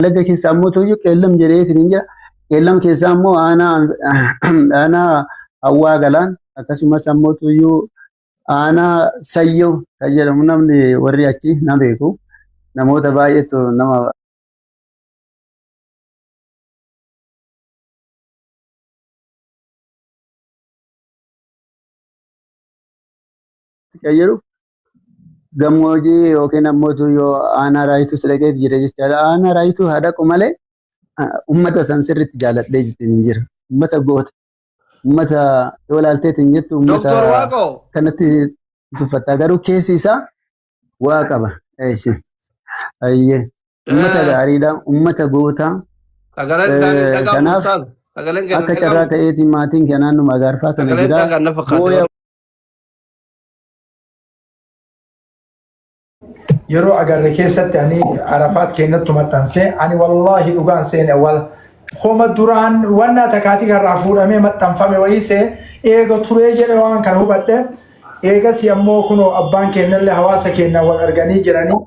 Wallagga keessa ammoo tuyyuu Qeellam jedheetiin hin jira. Qeellam keessa ammoo aanaa aanaa Hawwaa Galaan akkasumas ammoo tuyyuu aanaa Sayyoo kan jedhamu namni warri achi na beeku. Namoota baay'eetu nama kan jedhu gammoojii yookiin ammoo yoo aanaa raayituu dhaqee jira jechaadha. Aanaa raayituu haa dhaqu malee uummata san sirriitti jaaladhee jettiin hin jira. Uummata goota. Uummata yoo ilaalteetiin jettu uummata Doktor Waaqoo. kanatti tuffatta. Garuu keessi isaa waa qaba. Eeshi. Ayyee. Uummata gaariidha. Uummata goota. Sagaleen isaanii dhagahamu Kanaaf ustaaz. Sagaleen keenya akka carraa dhagahamu. ta'eetiin maatiin kee naannoo agaarfaa kana Sagaleen jira. dhagaan na fakkaate. Booya Yeroo agarre keessatti ani Arafaat keenyattu maxxanse ani wallaahi dhugaan seene wal homa duraan wannaa takaatii karraa fuudhamee maxxanfame wayii see eega turee jedhe waan kana hubadhe eegas ammoo kunoo abbaan keenyallee hawaasa keenya wal arganii jiranii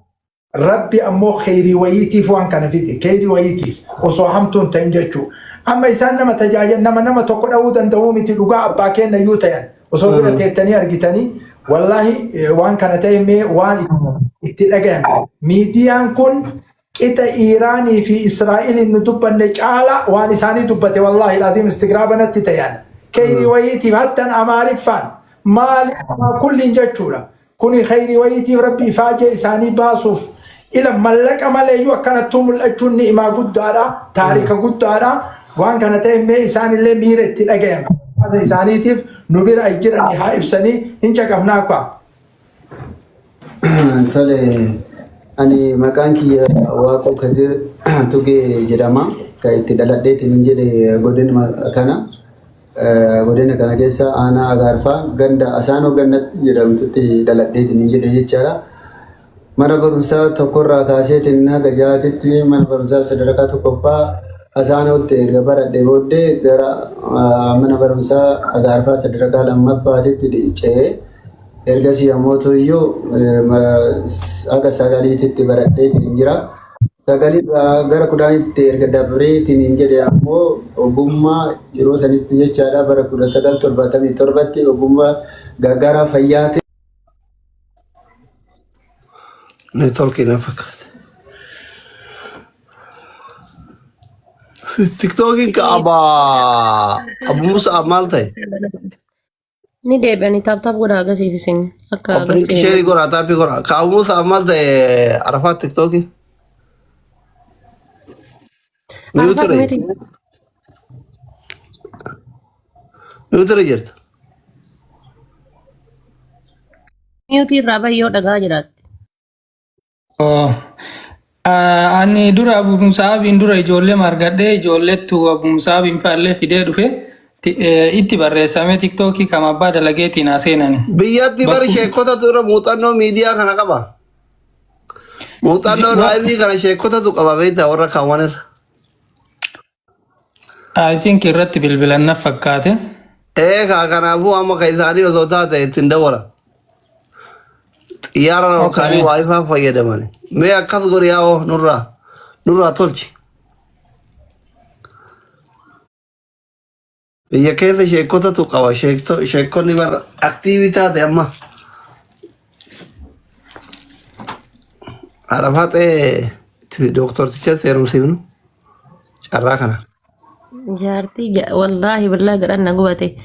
Rabbi ammoo kheyrii wayiitiif waan kana fide. Kheyrii wayiitiif osoo hamtuu hin ta'in jechuu. Amma isaan nama tajaajila nama nama tokko dha'uu danda'uu miti dhugaa abbaa keenya iyyuu ta'an osoo bira teettanii argitanii wallaahi waan kana ta'e mee waan itti dhagayame. Miidiyaan kun qixa Iiraanii fi Israa'eliin nu dubbanne caala waan isaanii dubbate wallaahi laaziim istigraaba natti ta'an. Kheyrii wayiitiif hattan Amaariffaan maali kulliin jechuudha. Kuni kheyrii wayiitiif Rabbi ifaajee isaanii baasuuf ila mallaqa maleeyyuu akkanattuu mul'achuun ni'imaa guddaadha, taarika guddaadha. Waan kana ta'e mee isaanillee miira itti dhagayame. Hawaasa isaaniitiif nu bira ay jiranii haa ibsanii hin caqafnaa akka. Tole, ani maqaan kiyya Waaqoo Kadir Tugee jedhama. Kan itti dhaladheetiin hin jedhe godinuma kana. Godina kana keessa aanaa Agaarfaa ganda Asaanoo Gannat jedhamtutti dhaladheetiin hin jedhe jechaadha. Mana barumsaa tokkorraa kaaseetiin haga jahaatitti mana barumsaa sadarkaa tokkoffaa Asaanootti erga baradhe booddee gara mana barumsaa Agaarfaa sadarkaa lammaffaatitti ce'ee ergasii ammoo iyyuu haga sagaliititti baradheetiin hin jira. Sagalirraa gara kudhaniitti erga dabreetiin hin jedhe ammoo ogummaa yeroo sanitti jechaadha bara 1977tti ogummaa gargaaraa fayyaa Neetworkii na fakkaate. Tiktookiin ka abaa Abu Musa maal ta'e? Ni deebi'anii taap taap godhaa agasiif isin akka Opening agarsiifnu. sheerii godhaa taappii godhaa. Ka Abu Musa maal ta'e Arafaat Tiktookii? Arafaat Miyuutirra miti. jirta. Miyuutirra jirta. Miyuutii irraa bayyoo dhagaa jiraatte. Oh. Ani dura Abu Musaabiin dura ijoollee margadhee ijoollettu Abu Musaabiin fa'allee fidee dhufe itti barreessamee tiktookii kama abbaa dalageetiin haa seenani. Biyyatti bari Bakkuma sheekotatu irra muuxannoo miidiyaa kana qaba. Muuxannoo laayivii kana sheekotatu qaba beektaa warra kaawwan irra. I think irratti bilbilan na fakkaate. Ee kaa kanaafuu amma kan isaanii osoo taate ittiin dawwala. Xiyyaara ol kaanii waayifaa fayyadaman. Mee akkas godhi yaa'oo nurraa nurraa tolchi. Biyya keessa sheekotatu qaba. Sheekonni bara aktiivii taate amma. Arafaxee dooktorticha seerumsiifnu carraa kana. Jaartii wallaahi billaa gadhaan na gubate.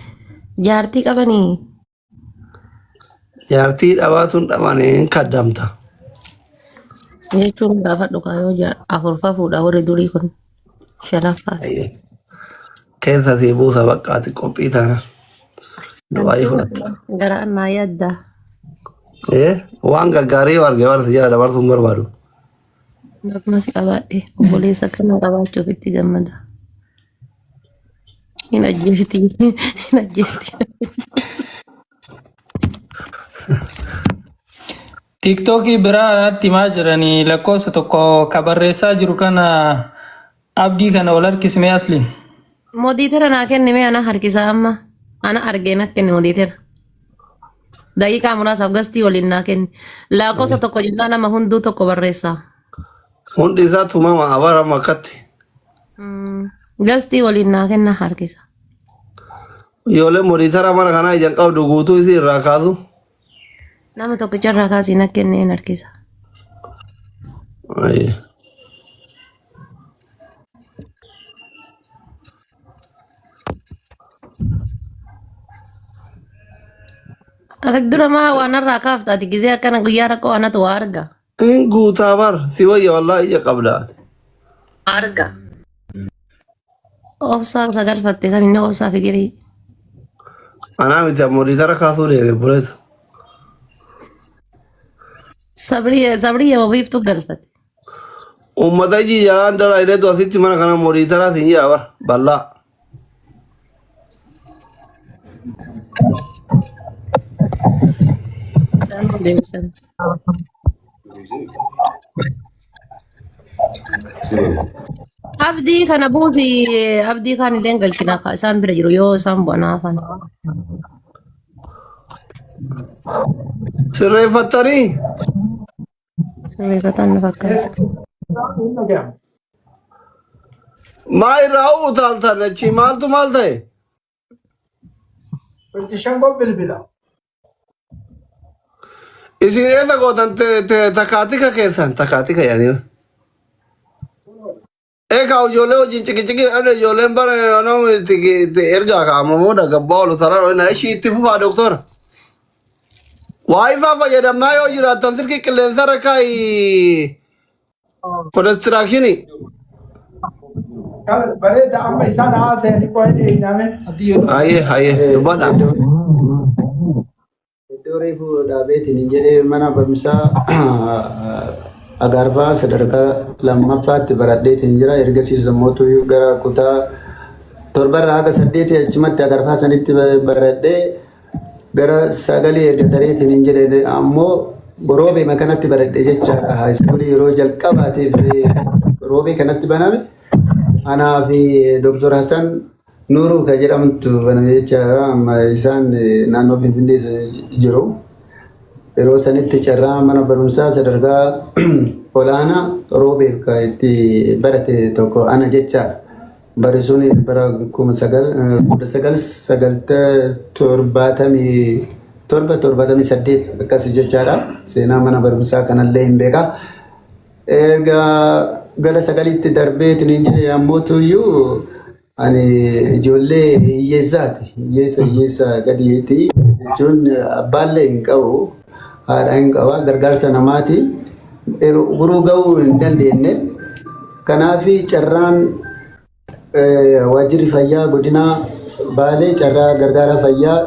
Jaartii qabanii Jaartii dhabaatuun dhabaan hin kaddamta. Jechuun gaafadhu kaa yoo afurfaa fuudha warri durii kun shanaffaati. Keessa sii buusa baqqaati qophii taana. Du'aayii fudhatta. Garaan naa yaadda. Ee waan gaggaarii yoo arge barsi jala dabarsuu hin barbaadu. Akkuma si qabaadhe obboleessa akkana qabaachuuf itti gammada. Hin ajjeefti. Hin ajjeefti. Tiiktookii biraa natti himaa jiranii lakkoofsa tokko ka barreessaa jiru kana abdii kana wal harkismee asli. Modiitera naa kenni mee ana harkisaa amma. Ana argee na kenni modiitera. Daqiiqaa muraasaaf gastii waliin naa kenni. Lakkoofsa tokko jennaan nama hunduu tokko barreessaa. Hundi isaa tumama abarama akkatti. Gastii waliin naa kenna harkisa. Ijoolleen moniitara mana kanaa ijaan qabdu guutuu isii irraa kaasu. Nama tokkicha irraa kaasii na kenneen harkisa. Ayye. Ati dura maa waan irraa kaafta ati gizee akkana guyyaa rakkoo anatu waa arga. In guutaa bar si wayya wallaahi ija qabda. Arga. Obsaa sagalfatte kan inni obsaa fikirii. Anaa miti moniitara kaasuu deeme buleessa. Sabriye sabriye wabiiftu galfate. Uummata iji jalaan dala ileetu asitti mana kana moniitara siin jira bar bal'aa. Isaan deebisan. Abdii kana buusi abdii kaan illee hin galchina ka isaan bira jiru yoo isaan bu'an hafan. Sirreeffattanii Sirreeffataan na fakkaata. Hin dhaga'amu. maa irraa utaaltan achi maaltu maal ta'e? Shangoon bilbila. Isin eessa gootan takaatika keessan takaatika yaani. Egaa ijoollee wajjin ciqiciqii dhabne ijoolleen bara nama itti ergaa kaa'ama booda gabbaa olu sarara ol ishii itti fufaa doktora. Waayifaa fayyadamnaa yoo jiraattan silkii qilleensa irra kaa'i konistiraakshinii. Kana bareeda amma isaan haasa'anii qo'ee dheenyame. Hayyee hayyee dubbadha. Iddoo reefu dhaabeetiin hin jedhee mana barumsaa Agaarfaa sadarkaa lammaffaatti baradheetiin jira. Ergasiis immoo gara kutaa torbarraa haga saddeetii achumatti Agaarfaa sanitti baradhee gara sagalee erga tareetiin hin jedhe ammoo roobee kanatti baradhe jechaadha. Haayiskuulii yeroo jalqabaatiif roobee kanatti baname. Anaa fi Dooktor Hassan Nuuruu kan jedhamtu baname jechaadha. Amma isaan naannoo Finfinnee jiru. Yeroo sanitti carraa mana barumsaa sadarkaa olaanaa roobeef kan itti barate tokko ana jechaadha. Bari sun bara 1977 78 akkas jechaadha. Seenaa mana barumsaa kanallee hin beeka. Erga gara sagalitti darbeetiin hin jedhe ammoo tuyyuu ani ijoollee hiyyeessaati. Hiyyeessa hiyyeessa gadiiti jechuun abbaallee hin qabu. Haadha hin qaba. Gargaarsa namaati. Guruu gahuu hin dandeenye. Kanaaf carraan waajjirri fayyaa godinaa Baalee carraa gargaara fayyaa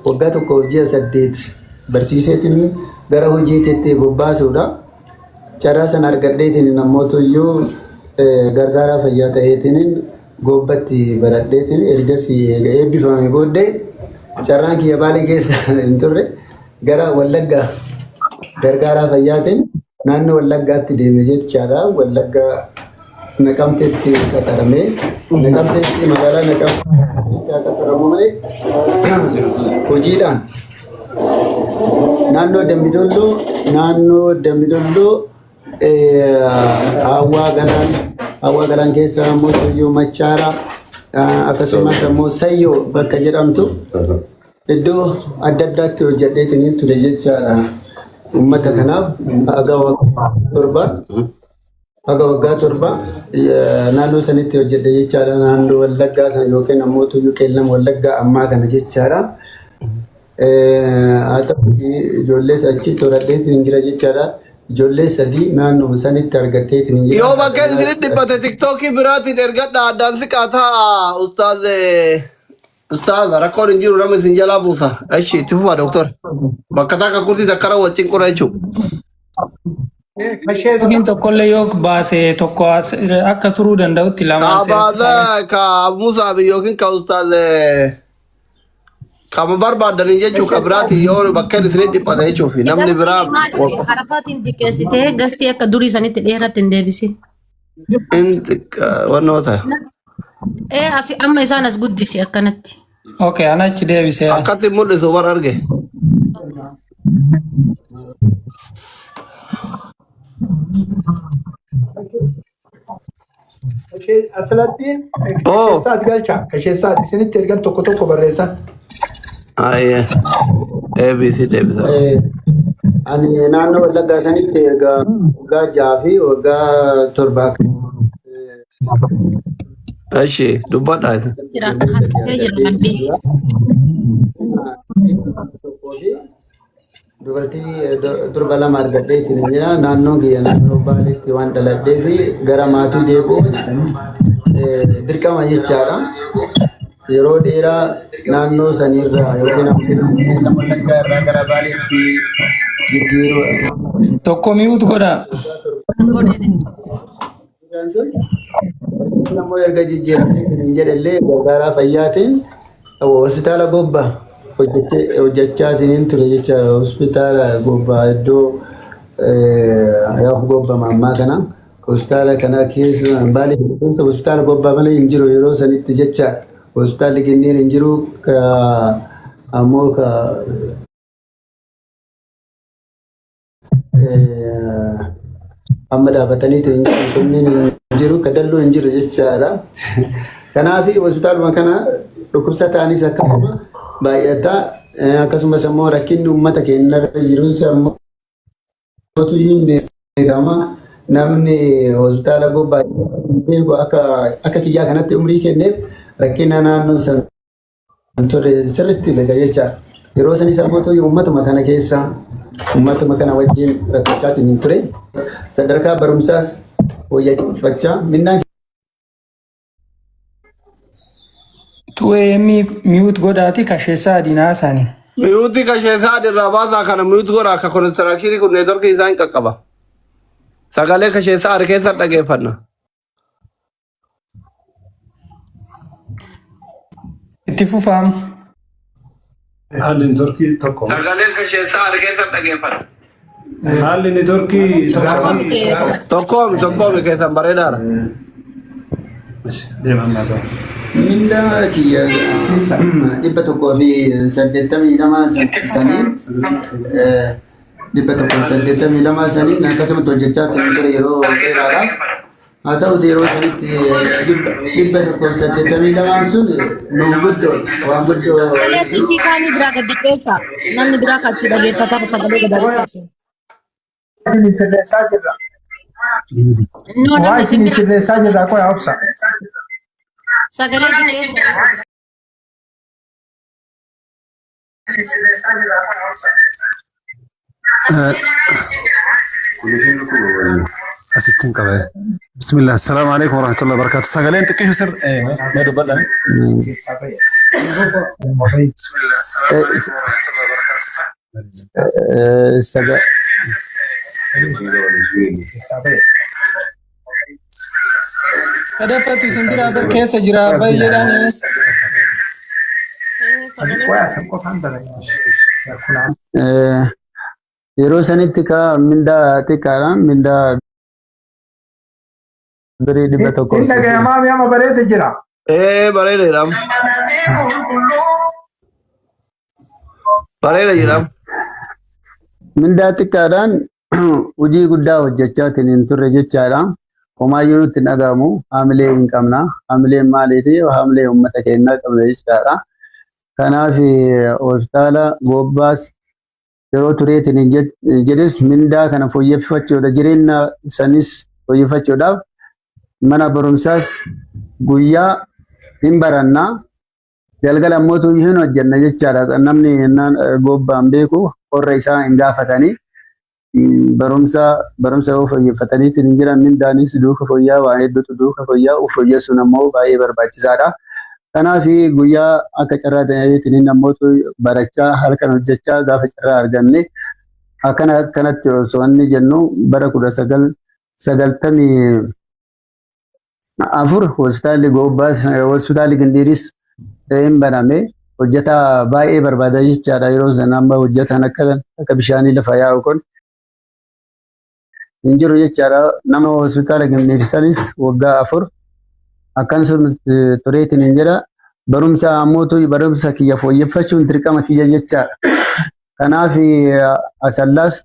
waggaa tokkoof ji'a 8 barsiiseetiin gara hojiitti bobbaasuudha. Carraa sana argadheetiin namoota iyyuu gargaaraa fayyaa ta'eetiin goobbatti baradheetiin ergasii eebbifame booddee carraan kiyya Baalee keessa hin turre gara Wallaggaa gargaaraa fayyaatiin naannoo Wallaggaatti deeme jechaadha. Wallaggaa Naqamteetti qaxaramee Naqamteetti magaalaa Naqamteetti qaxaramu malee hojiidhaan naannoo Dambidolloo naannoo Dambidolloo Hawwaa Galaan Hawwaa Galaan keessa immoo Tuyyuu Machaara akkasumas immoo Sayyoo bakka jedhamtu iddoo adda addaatti hojjedheetiin ture jechaadha. Uummata kanaaf haga waggaa 7 haga waggaa 7 naannoo sanitti hojjedhe jechaadha. Naannoo Wallaggaa kan yookiin ammoo Tuyyuu Qeellam Wallaggaa ammaa kana jechaadha. Haa ta'uutii ijoollees achitti horadheetiin jira jechaadha. Ijoollee sadii naannoo sanitti argadheetiin jira. Yoo bakkeen isin dhiphate tiktookii biraatiin ergadha addaan siqaa ta'a ustaaz ustaaz rakkoon hin jiru nama isin jalaa buusa. Eshi itti fufaa doktor. Bakka takka kurtii takka irra wal cinqura jechuudha. Kasheessa. Yookiin tokkollee yoo baase tokko akka turuu danda'utti Ka lamaan seensisaa. baasa ka Musaabi yookiin ka ustaaz kama barbaadanii jechuu ka biraatiin yoo bakkeen isin dhiphate jechuufi namni biraa Arafaatiin xiqqeessitee gastii akka durii sanitti dheeratti hin deebisin. in wannoota. Ee asi amma isaan as guddisi akkanatti. Okay, ana achi deebiseera. Akkatti mul'isu bar arge. Asirratti Oo. kasheessaati galcha. Kasheessaati isinitti ergan tokko tokko barreessan. Ayyee. ABC deebisa. Ani naannoo Wallaggaa sanitti erga waggaa 6 fi waggaa 7 Eshi dubbadhaa. Jira harkisee jira maddis. Tokkoo fi dubartii durba lama argadheetiin jira. Naannoo kiyya naannoo Baaleetti waan dhaladhee fi gara maatii deebi'uun dirqama jechaadha. Yeroo dheeraa naannoo sanirraa yookiin ammoo Wallaggaa irraa gara Baaleetti jijjiiruu Tokko mute godhaa. Godhe. Sun ammoo erga jijjiiramee hin jedhallee gargaaraa fayyaatiin hospitaala Gobbaa hojjechaatiin ture jechaadha. Hospitaala Gobbaa iddoo yaa Gobbaa ammaa kana hospitaala kana keessa Baalee keessa hospitaala Gobbaa malee hin jiru yeroo sanitti jechaadha. Hospitaalli Ginneen hin jiru, ammoo ka amma dhaabatanii kunneen hin jiru, ka dalluu hin jiru jechaadha. Kanaaf hospitaaluma kana dhukkubsataanis akkasuma baay'ataa, akkasumas immoo rakkinni uummata keenya irra jirus ammoo hin beekama. Namni hospitaala Gobbaa beeku akka kiyyaa kanatti umrii kenneef rakkina naannoo san ture sirriitti beeka jechaadha. Yeroo sanis ammoo uummatuma kana keessa uummatuma kana wajjin rakkachaatiin hin ture. Sadarkaa barumsaas fooyyeffachaa minnaan 2AM mute godhaati kasheessaa adiinaa isaanii. Mute kasheessaa irraa baasaa, kana mute godha, akka konistirakshinii kun neetworkii isaa hin qaqqaba. Sagalee kasheessaa harka keessa dhageeffanna. Itti fufaam. Haalli networkii tokko. Sagalee kasheessaa harka keessa dhageeffanna. Haalli networkii tokko. Tokkoomi tokkoomi, keessan bareedaadha. Deema ammaa isaa. Mindaa kiyya 182 sanii, 182 sanii akkasumatti hojjechaa ture yeroo dheeraadhaaf. Haa ta'uti yeroo sanitti 182n sun nuuf guddoo waan guddoo. Sagalee silkii kaanii biraa gadi qeessa. Namni biraa kaachuu dhageeffataa sagalee gadi qeessa. Isin sirreessaa jirra. No, Waa namni isin isin bira sirreessaa jirra, qoya obsa. Sagalee xiqqeessa. Asitti hin qabe. Bismillah. Assalaamu alaikum warahmatullahi wabarakatuh. Sagaleen xiqqishu sir mee dubbadha. Saga Sadaffatu isin biraa bar keessa jira baay'eedhaan. Yeroo sanitti ka mindaa xiqqaadha, mindaa birii 100. Inni dhagayamaa mi'a bareede jira. Ee, bareeda jedhama. Bareeda jedhama. Mindaa xiqqaadhaan hojii guddaa hojjechaatiin hin turre jechaadha. Homaayyuu nutti hin dhagahamu. Haamilee hin qabna. Haamileen maaliifi? Haamilee uummata keenyaa qabna jechaadha. Kanaaf hospitaala Goobbaas yeroo tureetiin hin jedhes mindaa kana fooyyeffachuudha. Jireenya sanis fooyyeffachuudhaaf mana barumsaas guyyaa hin barannaa. Galgala ammoo hin hojjenna jechaadha. Namni Gobbaan beeku qorra isaa hin gaafatanii. Barumsa yoo fooyyeffataniitiin hin jiran, mindaanis duuka fooyya'aa, waa hedduutu duuka fooyya'aa, fooyyessuun ammoo baay'ee barbaachisaadha. Kanaaf guyyaa akka carraa ta'eetiin namoota barachaa halkan hojjechaa gaafa carraa arganne akkana akkanatti osoo inni jennu bara 1994 hospitaalli Goobbaas, hospitaalli Gindiiris hin baname, hojjetaa baay'ee barbaada jechaadha. Yeroo sana amma hojjetaan akka bishaanii lafa yaa'u kun hin jiru jechaadha. Nama hospitaala Gindiir sanis waggaa 4 akkasumas tureetiin hin jedha. Barumsa ammoo barumsa kiyya fooyyeffachuun dirqama kiyya jechaadha. Kanaaf Asallaas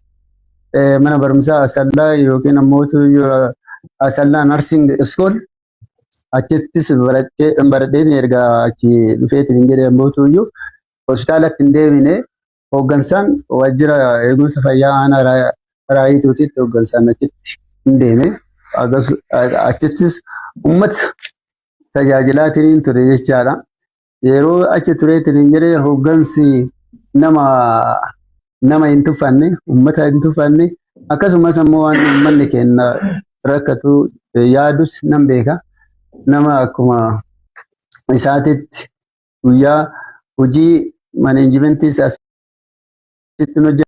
mana barumsaa Asallaa yookiin ammoo Asallaa Nursing School Achittis baradhee erga achi dhufeetiin hin jedhee mootuyyuu hospitaalatti hin deemine, hooggansaan waajjira eegumsa fayyaa aanaa Raayituutitti hooggansaan achitti hin deeme. Achittis uummata tajaajilaatiin ture jechaadha. Yeroo achi tureetiin hin jedhee hooggansi nama nama hin tuffanne, uummata hin tuffanne, akkasumas ammoo waan uummanni keenya rakkatu yaadus nan beeka. Nama akkuma isaatitti guyyaa hojii managementii asitti hojjetu.